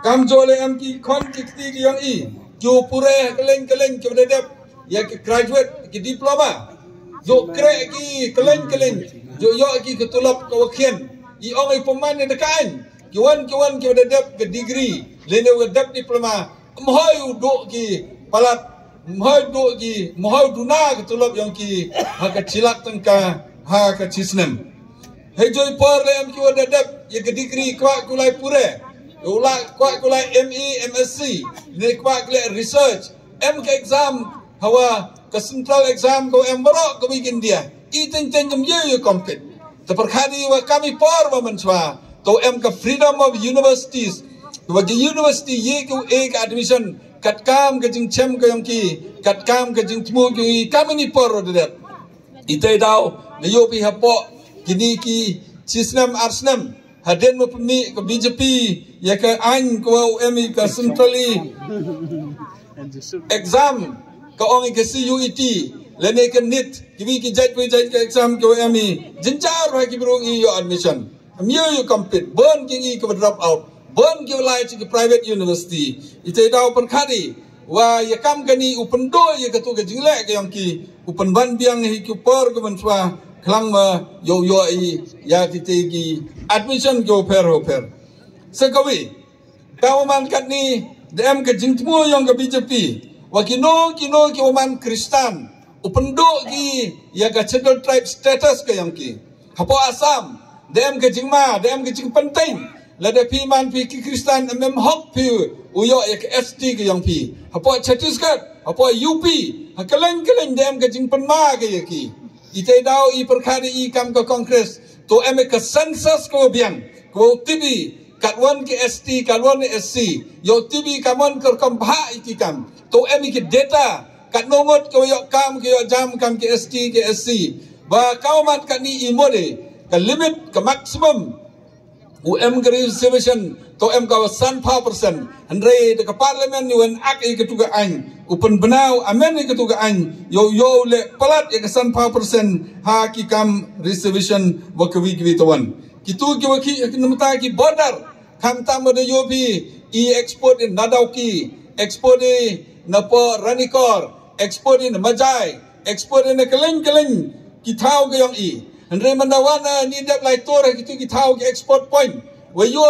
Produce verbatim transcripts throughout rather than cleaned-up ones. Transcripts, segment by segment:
Kam jooh leh em ki khon ki kti ki yong i, ki u pure kylleng kylleng ki wa da dep ya ki graduate, ki diploma. Jooh kreh ki kylleng kylleng, jooh yoh ki ka tulop ka wa khian. I ong i pynman ne da ka ain, ki wan ki wan ki wa da dep ka degree lane wa dep diploma, mhoi u duh ki palat, mhoi duh ki, mhoi duna ka tulop yong ki ha ka chi lak tyngka ha ka chi snem. Hei jooh i por leh em ki wa da dep ya ka degree kwah ku lai pure, u la kwah ku lai M A, M Sc, ne kwah ku leh research, em ka exam, hawa ka central exam ka wa em baroh ka wi ka India. I teng teng kam ye ye compete. Te pyrkhat i wa kam i por wa mynchwa, to em ka freedom of universities. Wa ki university ye ki u e ka admission kat kam ka jingchem ka yong ki, kat kam ka jingthmu ki yong i, kam ini por wa da dep. Ite daw, na yo pi hapoh kini ki chi snem ar snem, hadien wa pynmih ka B J P ya ka ain ka wa u em i ka centrally exam, ka ong i ka C U E T lane ka NEET, ki wi ki jait wi jait ka exam ka wa em i, jynjar wa ki bru i yoh admission. Am ye ye compete, bun ki i ka wa drop out, bun ki wa lai chi ki private university. Ite daw pynkhadi wa ya kam kani u pynduh ya ka tu ka jingleh ka yong ki, u pynban biang hi ki por ka mynchwa, khlang ma yoh yoh i ya ki te ki admission ki wa pher wa pher. Sa ka wi, ka wa man katni, da em ka jingthmu yong ka B J P wa kino kino ki wa man Khristan, u pynduh ki ya ka Scheduled Tribe status ka yong ki. Hapoh Assam, da em ka jingma, da em ka jingpynteng, lada phi man phi ki Khristan, em em hok phi u yoh ya ka S T ka yong phi. Hapoh Chhattisgarh, hapoh U P, ha kylleng kylleng da em ka jingpynma ka ya ki. Ite daw i pyrkhat i kam ka Congress, to em ka census ka wa biang, ka wa u tip i, kat wan ki S T, kat wan S C, yoh tip i kam wan ka rukom bha i ki kam. To em i ki data, kat nongot ka wa yoh kam, ka yoh jam kam ki S T, ki S C. Ba ka wa man katni i mode, ka limit, ka maximum u em ka reservation, to em ka wa san phaw percent. Hynrei da ka parliament ni wan ak i ka tu ka ain, u pynbna u amend i ka tu ka ain, yoh yoh leh palat ya ka san phaw percent ha ki kam reservation wa ka wi ka wi ta wan. Ki tu ki wa ki, ki namta ki border, kham tam da yo phi i export in na Dawki, export i na po Ranikor, export i na Majai, export i na kylleng kylleng ki thaw ka yong i. Hynrei man da wan ni dep lai tor ki tu ki thaw ki export point. Wa yo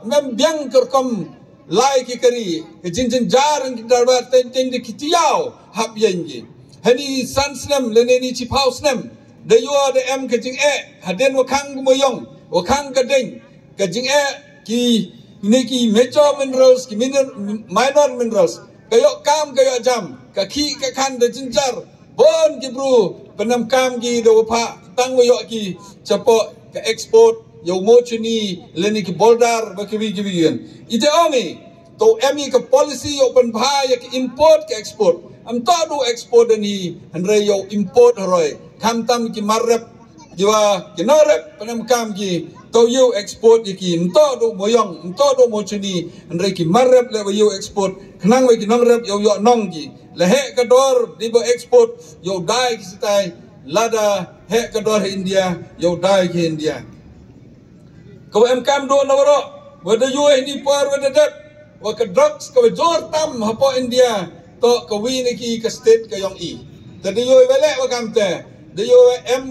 mem biang ka rukom lai ki kari, ka jingjynjar ki darbar teng teng da ki tiaw hap yen ki. Hani san snem, lane ni chi phaw snem, da yo da em ka jingeh, hadien wa khang ka moyong, wa khang ka deng, ka jingeh ki, ne ki major minerals, ki miner-, minor minerals, ka yoh kam, ka yoh jam, ka khih, ka khan da jynjar, bun ki bru, pynam kam ki da wa pha, tang wa yoh ki, chapoh, ka export, yoh mo chuni, lane ki border, ba ki wi ki wi yun. Ite ong i, to em i ka policy yoh pynbha ya ka import ka export. Am to du export ni, hynrei yoh import haroi. Kham tam ki mar rep, ki wa, ki nor rep, pynam kam ki, to yoh export ya ki, am to du moyong, am to du mo chuni, hynrei ki mar rep le wa yoh export, khnang wa ki nong rep yoh yoh nong ki. La heh ka dor, di ba export, yoh dai ki sitai, lada heh ka dor ha India, yoh dai ki India. Ka wa em kam do na waroh, wa da yo hi ni por wa da dep, wa ka drugs ka wa jor tam hapoh India, to ka wi na ki ka state ka yong i. Ta da yo wa leh wa kam te, da yo wa em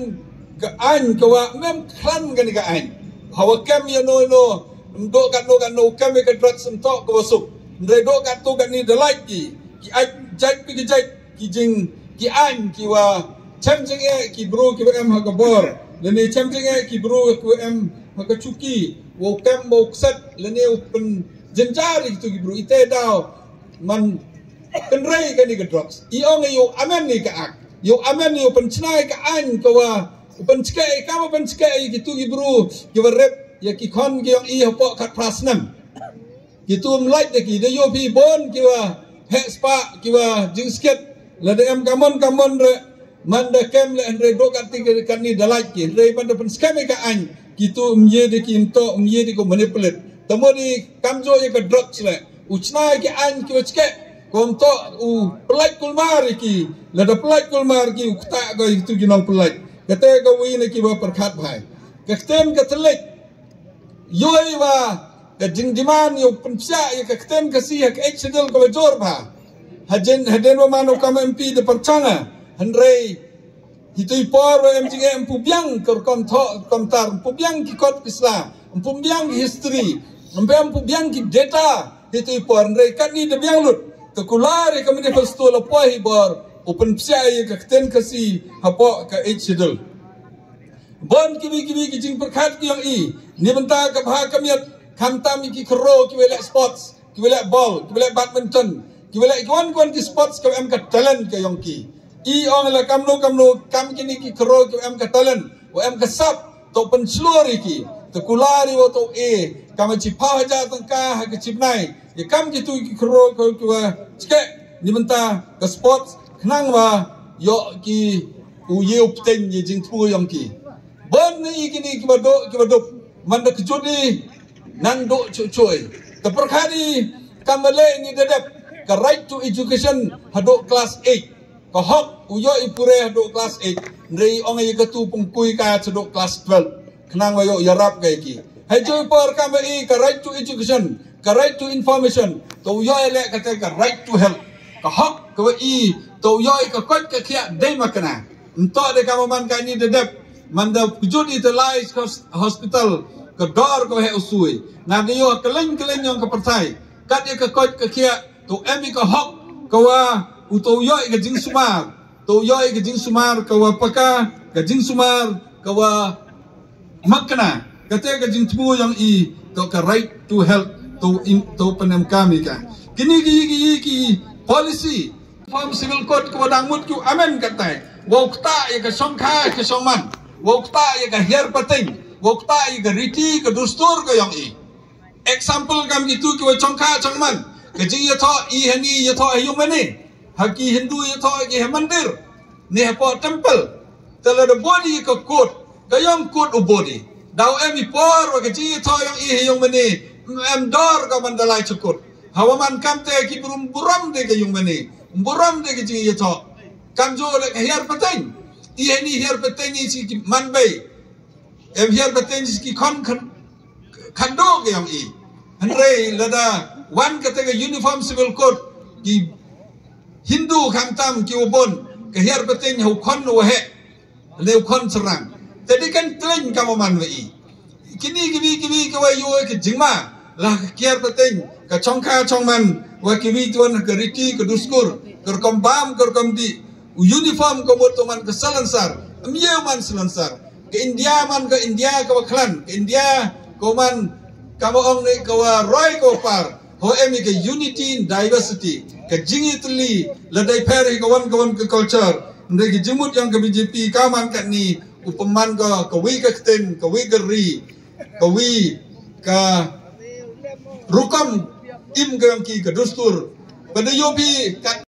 ka ain ka wa mem khan ka ni ka ain. Hawa kem ya no no, do kat no kat no kem ya ka drugs em to ka wa suk. Ndre do kat to kat ni da lait ki, ki ai jait pi ki jait, ki jing, ki ain, ki wa chem jingeh ki bru ki wa em ha ka bor, lane chem jingeh ki bru ki wa em ha ka chuki, wa kem wa kset, lane u pynjynjar ki tu ki bru. Ite daw man kynrei ka ni ka drugs. I ong yoh amen ni ka ak, yoh amen yoh pynchna ka ain ka wa u pynchke, ka wa pynchke ki tu ki bru ki wa rep ya ki khon ki yong i hapoh khat phra snem. Ki tu mlait da ki, da yo phi bun ki wa heh spah, ki wa jingskit. Lada em kamon kamon re, man da kem le hynrei do kat ti kat ni da lait ki, hynrei man da pynskhem ka ain, ki tu mye da ki nto, mye da ko manipulate. Tamo di kam jo ya ka drugs le, u chna ki ain ki wa chke, ko nto u pelait kulmar ki, lada pelait kulmar ki u kta ko i tu ki nong pelait. Kate ka wi na ki wa perkhat bhai. Ka kten ka telik, yoi wa Ka jingdemand ïa u pynpsiah ïa ka ktien Khasi ha ka Eighth Schedule ka ba jur bha. Hadien, hadien ba man u kam M P da pyrchang, hynrei hi tu i por ba em jingeh em pu biang ka rukom thoh, rukom tar, em pu biang ki kot ki sla, em pu biang ki history, em pu biang ki data, hi tu i por hynrei katni da biang lut. Te kular ïa ka manifesto la poi hi bor u pynpsiah ïa ka ktien Khasi hapoh ka Eighth Schedule. Bun kiwi kiwi ki jingpyrkhat ki ïong i, ni bynta ka bha ka miat, khamtam ïa ki khro ki wei leh sports, ki wei leh ball, ki wei leh badminton, ki wei leh ki wan ki wan ki sports ka em ka talent ka ïong ki. I ong la kamno kamno kam kini ki khro ki em ka talent, wa em ka sap, to pynshlur ïa ki, to kular ïa wa to e, kam chi phaw hajar tangka ha ka chi bnai, ïa kam ki tu ki khro ki wa chke, ni bynta ka sports, khnang wa ïoh ki u ïew pteng ïa jingthmu ïong ki. Bun ni kini ki ba duk, ki ba duk. Man da kjut i nang duk chuh chuh i. Te pyrkhat i kam ba leh ni da dep ka right to education haduh class eight. Ka hok u ïoh i pure haduh class eight. Hynrei ong ïa ka tu pung kui ka haduh class twelve. Khnang wa ïoh ïarap ka ïa ki. Hei joi por kam ba i ka right to education, ka right to information. To u ïoh i leh kata ka right to health. Ka hok ka wa i to u ïoh i ka koit ka khiah dei ma kane. Nto de ka man ka ni de dep. Man da kjut i te lai hos-, hospital ka dor ka heh u sui. Na de ïoh ka leng ka leng ïong ka pyrthai. Kat i ka koit ka khiah to em i ka hok ka wa u to u ïoh i ka jingsumar. To u ïoh i ka jingsumar ka wa paka ka jingsumar ka wa makna. Kata ka jingthmu ïong i to ka right to health to in, to pynem kam i ka. Kini ki, ki, ki policy. Form Civil Code ka wa dang mut ki u amend katai. Wa u kta ïa ka shongkha ka shongman. Wa u kta ïa ka hiar pateng. Wa u kta ïa ka riti ka dustur ka ïong i. Example kam ki tu ki wa shongkha shongman. Ka jingïathoh i hani ïathoh ha ïong mane. Ha ki Hindu ïathoh ki ha mandir. Ni hapoh temple. Te la da body ka court. Ka ïong court u body. Daw em i por wa ka jingïathoh ïong i ha ïong mane. Em dor ka man da lai cha court. Hawa man kam te ki burom burom de ka ïong mane. Burom de ka jingïathoh. Kam jo le ka hiar pateng. I hani hiar pateng i chi ki man bei. Em hiar pateng chi ki khon khan, khan do ka ïong i. Hynrei lada wan kata ka Uniform Civil Code ki Hindu khamtam ki u bun ka hiar pateng ha u khon u heh. Ne u khon serang. Te di kan tleng ka maman wa i. Kini kiwi kiwi ka wa yu ka jingma. Lah ka hiar pateng ka chongkha chongman wa kiwi tuan ka riti ka duskur ka rukom bam ka rukom di. U uniform ka mut tuan man ka salansar. Em ye man salansar. Ka India man ka India ka wa klan. Ka India ka man ka wa ong ne ka wa roi ka wa par. Ho em i ka unity in diversity. Ka jingitli la dai pher hi ka wan ka wan ka culture. Ndai ka jingmut ïong ka B J P ka man ka ni u pynman ka ka wi ka ktien, ka wi ka ri, ka wi ka rukom im ka ïong ki ka dustur. Pada yo bi ka